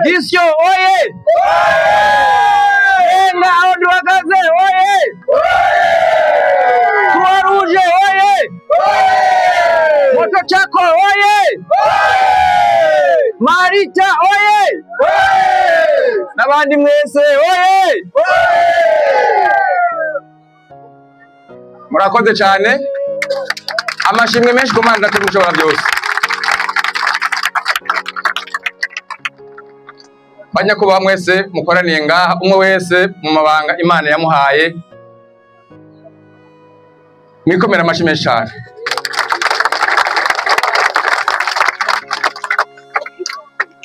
Gisyo oye! Renga aho duhagaze oye! Croix Rouge oye! Moto Chako oye! Marita oye! N'abandi mwese oye! Murakoze cyane, amashimwe menshi ku Mana mushobora byose. Banyakubaha mwese mukoraniye ngaha, umwe wese mu mabanga Imana yamuhaye, mwikomera amashyi menshi cyane.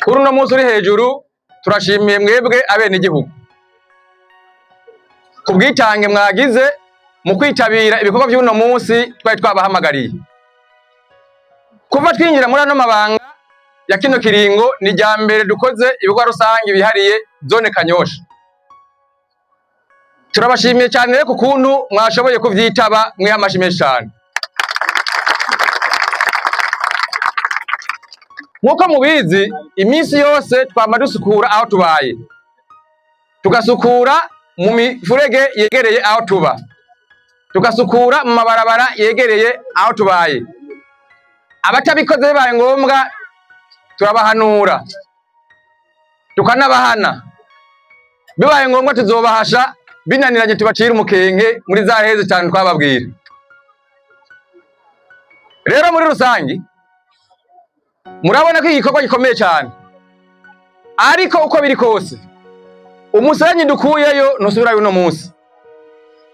Kuri uno munsi uri hejuru, turashimiye mwebwe abenegihugu ku bwitange mwagize mu kwitabira ibikorwa by'uno munsi twari twabahamagariye. Kuva twinjira muri ano mabanga ya kino kiringo, ni irya mbere dukoze ibikorwa rusange bihariye zone Kanyosha. Turabashimiye cyane rero ku kuntu mwashoboye kuvyitaba, mwiha amashyi menshi cyane. Nk'uko mubizi, iminsi yose twama dusukura aho tubaye, tugasukura mu mifurege yegereye aho tuba, tugasukura mu mabarabara yegereye aho tubaye. Abatabikoze bibaye ngombwa turabahanura, tukanabahana. Bibaye ngombwa tuzobahasha, binaniranye tubacire umukenke muri za hezi cyane twababwira. Rero muri rusangi murabona ko igikorwa gikomeye cyane, ariko uko biri kose umusenyi dukuyeyo ntusubirayo uno munsi,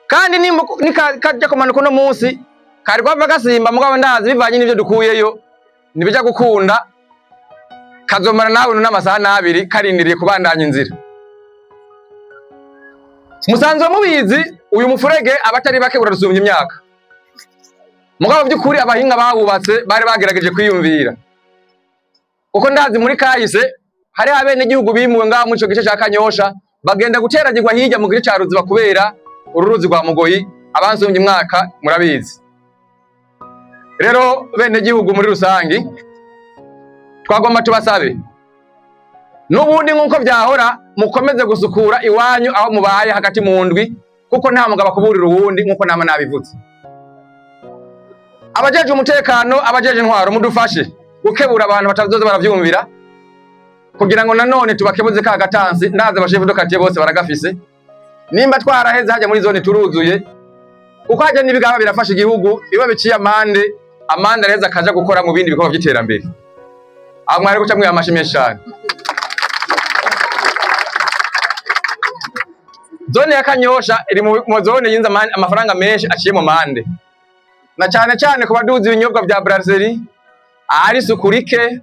kandi nikajya kumanuka uno munsi kari kwava gasimba, mugabo ndazi bivanye n'ivyo dukuyeyo ntibijya gukunda, kazomara nawe n'amasaha n'abiri karindiriye kubandanya inzira. Musanzwe mubizi, uyu mufurege abatari bake urarusumbya imyaka, mugabo by'ukuri abahinga bawubatse bari bagerageje kwiyumvira, kuko ndazi muri kahise hari abenegihugu bimuwe ngaho muri ico gice ca Kanyosha, bagenda guteragirwa hirya mu gice ca Ruziba kubera uru ruzi rwa Mugoyi. Abansumbya imwaka murabizi. Rero benegihugu muri rusangi, twagomba tubasabe n'ubundi nk'uko vyahora, mukomeze gusukura iwanyu aho mubaye hagati mu ndwi, kuko nta mugabo akuburira uwundi, nk'uko nama nabivuze. Abajeje umutekano, abajeje intwaro, mudufashe gukebura abantu batazoza baravyumvira, kugira ngo nanone tubakebuze ka gatansi. Ndazi abashefu de quartier bose baragafise. Nimba twaraheze hajya muri zone turuzuye, kuko hajya n'ibigaba birafasha igihugu. Iyo biciye amande, amande araheza akaja gukora mu bindi bikorwa by'iterambere. Aho mwari guca mwiha amashi menshi cyane. Zone ya Kanyosha iri mu zone yinze amafaranga menshi aciye mu mande, na cyane cyane ku baduzi ibinyobwa bya brasserie, ahari isuku rike,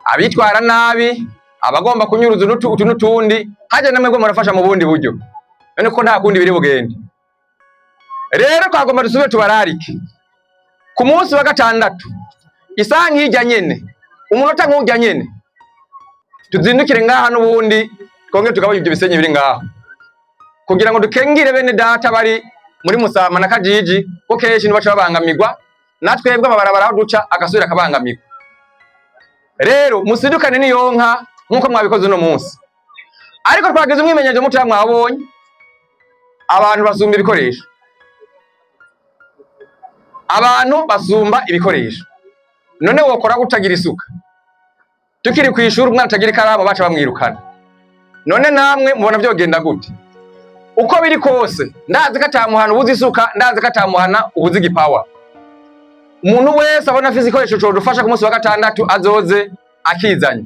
abitwara nabi, abagomba kunyuruza utu n'utundi. Hajya namwe murafasha mu bundi buryo, none ko nta kundi biri bugende. Rero twagomba dusubire tubararike ku munsi wa gatandatu, isaha nk'ijya nyene, umunota nk'ujya nyene, tuzindukire ngaha n'ubundi, twongere tugabanye ibyo bisenyi biri ngaha, kugira ngo dukengire bene data bari muri Musama na Kajiji, ko kenshi nibaca babangamirwa, natwebwe amabarabara aho duca agasubira akabangamirwa. Rero musidukane n'iyonka nk'uko mwabikoze uno munsi. Ariko twagize umwimenyerezo mutoya, mwabonye abantu basumba ibikoresho, abantu basumba ibikoresho. None wokora utagira isuka? Tukiri kw'ishuri, umwana atagira ikaramu baca bamwirukana. None namwe mubona vyogenda gute? Uko biri kose, ndazi ko atamuhana ubuze isuka, ndazi ko atamuhana ubuze igipawa. Umuntu wese abona afise igikoresho codufasha, ku munsi wa gatandatu azoze akizanye.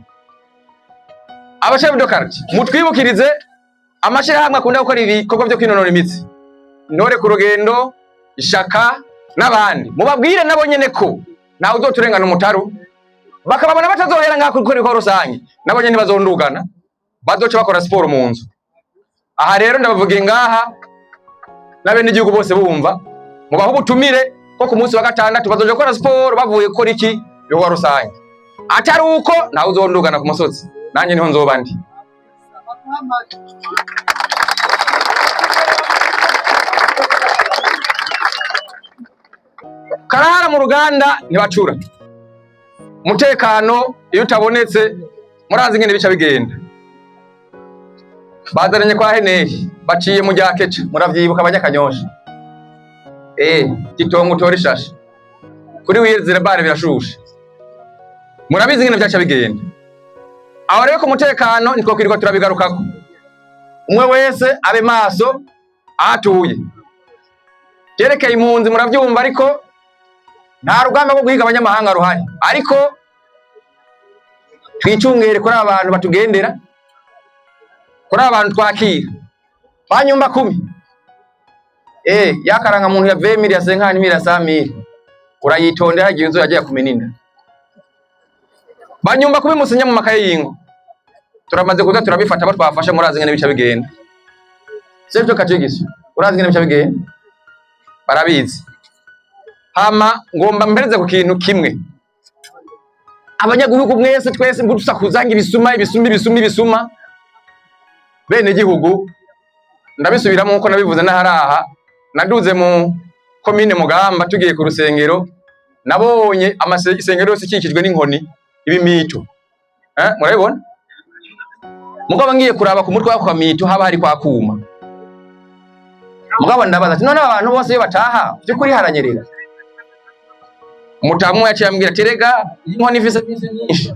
Abashefu de quartier, mutwibukirize amashirahamwe akunda gukora ibikorwa vyo kwinonora imitsi, Ntore ku rugendo, Ishaka n'abandi, mubabwire nabo nyene ko ntawe uzoturengana umutaru, bakababona batazohera ngaho gukora ibikorwa rusange, nabo nyene ntibazondugana, bazoca bakora siporo mu nzu. Aha rero ndabavugiye ngaha n'abenegihugu bose bumva, mubahe ubutumire ko ku munsi wa gatandatu bazoja gukora siporo bavuye gukora iki? Ibikorwa rusange. Atari uko ntawe uzondugana ku musozi, nanjye niho nzoba ndi. Karahara mu ruganda ntibacura. Umutekano iyo utabonetse, murazi ingene bica bigenda. Bazananye kwa Heneri, baciye mu rya Keca, muravyibuka abanyakanyosha. Gitongo utora ishashe. Kuri wiyezire bare birashushe. Murabizi ingene vyaca bigenda. Aho rero ku mutekano ntitwokwirirwa turabigarukako. Umwe wese abe maso ahatuye. Vyerekeye impunzi muravyumva, ariko nta rugamba rwo guhiga abanyamahanga ruhari. Ariko twicungere kuri aba bantu batugendera, kuri aba bantu twakira. Ba nyumba kumi. Ya karangamuntu ya 20 mille, ya 50 mille, ya 100 mille. Urayitondera hagiye uzoyagiye kumenina. Ba nyumba kumi musinya mu makaye y'ingo. Turamaze kuza turabifata abo twafashe, murazi ingene bica bigenda. Sivyo Kacigiso? Urazi ingene bica bigenda? Barabizi. Hama ngomba mpereze ku kintu kimwe. Abanyagihugu mwese, twese ngo ibisuma, ibisuma, ibisuma, ibisuma. Bene gihugu, ndabisubiramo nkuko nabivuze n'aharaha, naduze mu komine Mugamba tugiye ku rusengero, nabonye amasengero yose ikikijwe n'inkoni, ibimito. Murabibona? Mugabo ngiye kuraba ku mutwe wako kamito haba hari kwa kuma. Mugabo ndabaza ati none aba bantu bose iyo bataha by'ukuri haranyerera? Umutamu yaciye ambwira ati rega inkoni ifise imisi myinshi.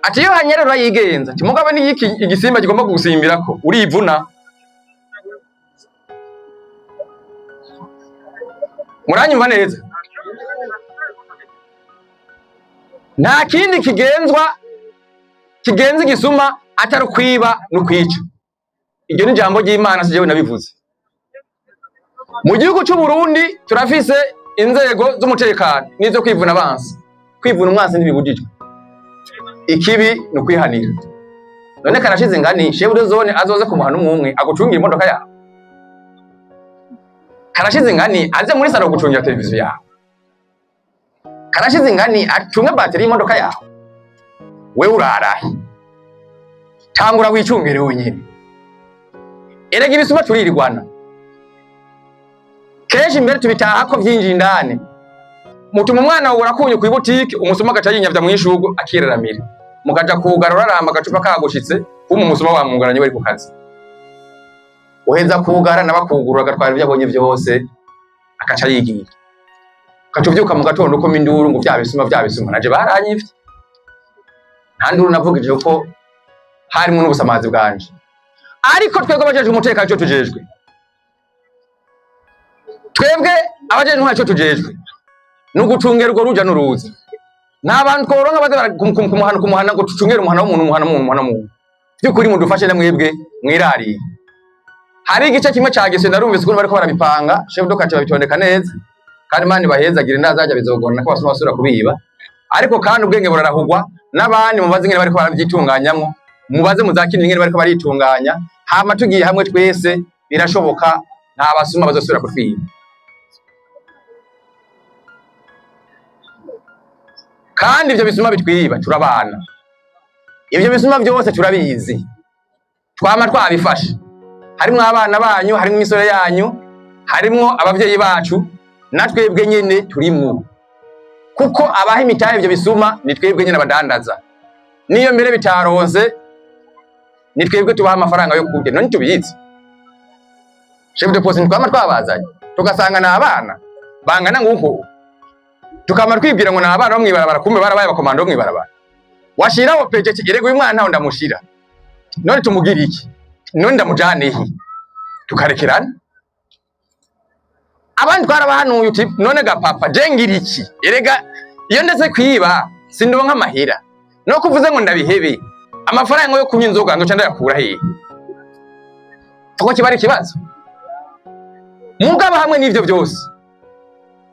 Ati iyo hanyerera urayigenza. Ati mugabo ni iki igisimba kigomba kugusimbirako urivuna. Muranyumva neza? Nta kindi kigenzwa kigenza igisuma atari ukwiba no kwica. Iryo ni ijambo ry'Imana, si jewe nabivuze. Mu gihugu c'u Burundi turafise inzego z'umutekano n'izo kwivuna abansi. Kwivuna umwansi ntibibujijwe. Ikibi ni ukwihanira. None karashize ngani chef de zone azoze kumuhana umwe agucungira imodoka yawe? Karashize ngani aze muri salo gucungira televiziyo yawe? Karashize ngani acunge bateri y'imodoka yawe? Wewe urarahe? Tangura wicungere wenyine. Erega ibisuma turirirwana. Kenshi mbere tubitaha ko vyinjiye indani. Mutuma umwana wawe urakunye kw'ibutike, umusuma agaca yinyavya mw'ishurwe akiraramira. Mukaja kugara uraramba agacupa kagushitse, kumwe umusuma wamwugaranye bari ku kazi. Uheza kugara n'abakugurura agatwara ivyo abonye vyose, akaca yigira. Ugaca uvyuka mu gatondo ukoma induru ngo vya bisuma, vya bisuma, naje baranyivye. Nta nduru navugije kuko harimwo n'ubusamazi bwanje. Ariko twebwe abajejwe umutekano ico tujejwe, twebwe abajejwe intwaro ico tujejwe ni ugucungera urwo ruja n'uruza. Nta bantu tworonka baza kumuhana kumuhana ngo tucungere umuhana w'umuntu, umuhana w'umuntu, umuhana w'umuntu. Vy'ukuri mudufashe na mwebwe mwirariye. Hari igice kimwe ca Giswe narumvise ukuntu bariko barabipanga, chef de quartier babitondeka neza, kandi Imana ibahezagire, ndazaja bizogorana ko basuma basubira kubiba. Ariko kandi ubwenge burarahugwa, n'abandi mubaze ingene bariko baravyitunganyamwo, mubaze muzakina ingene bariko baritunganya, hama tugiye hamwe twese birashoboka, nta basuma bazosubira kutwiba. Kandi ivyo bisuma bitwiba turabana. Ivyo bisuma vyose turabizi. Twama twabifashe. Harimwo abana banyu, harimwo imisore yanyu, harimwo abavyeyi bacu, na twebwe nyene turimwo. Kuko abaha imitahe ivyo bisuma ni twebwe nyene abadandaza. Niyo mbere bitaronse ni twebwe tubaha amafaranga yo kurya. None tubizi. Chef de poste twama twabazanye, tugasanga ni abana bangana nguko. Tukama twibwira ngo ni abana bo mw'ibarabara, kumbe barabaye abakomando bo mw'ibarabara. Washiraho peje erega uyu mwana ntaho ndamushira. None tumugira iki? None ndamujane he? Tukarekerana. Abandi twarabahanuye uti none ga papa je ngira iki? Erega iyo ndetse kwiba sindonka amahera. No kuvuze ngo ndabihebe, amafaranga yo kunywa inzoga ndoca ndayakura hehe? Kuko kiba ari ikibazo. Mugabo hamwe n'ivyo vyose,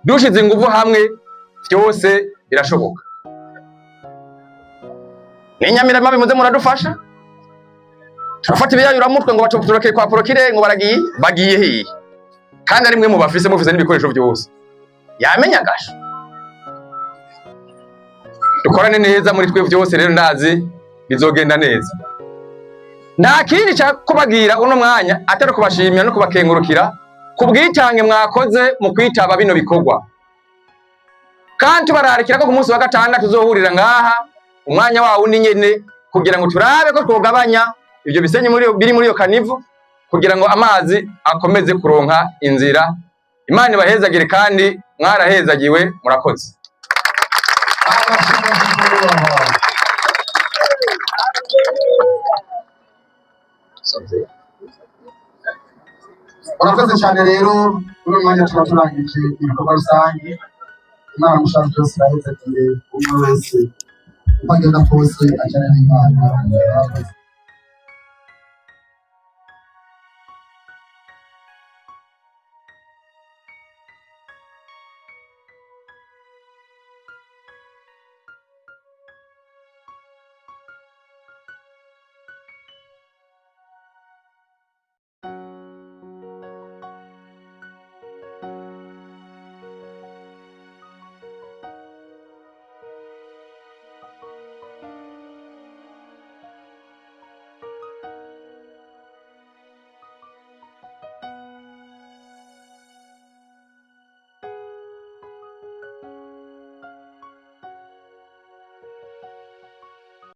dushize inguvu hamwe vyose birashoboka. N'inyamirama bimuze muradufasha. Turafata ibiyayuramutwe ngo batutureke kwa porokire ngo baragiye, bagiye hehe? Kandi ari mwe mubafise, mufise n'ibikoresho vyose. Yamenya gasho. Dukorane neza muri twe vyose rero ndazi bizogenda neza. Nta kindi ca kubabwira uno mwanya atari kubashimira no kubakengurukira ku bwitange mwakoze mu kwitaba bino bikorwa. Kandi tubararikira ko ku munsi wa gatandatu tuzohurira ngaha umwanya wawo ni nyene kugira ngo turabe ko twogabanya Ivyo bisenyi biri muri iyo caniveau kugira ngo amazi akomeze kuronka inzira. Imana ibahezagire kandi mwarahezagiwe, murakoze. Amashyi menshi. Urakoze cyane. Rero muri uyu mwanya tuba turangije ibikorwa rusange. Imana mushaka byose irahezagire umwe wese uko agenda kose ajyana n'Imana. Murakoze.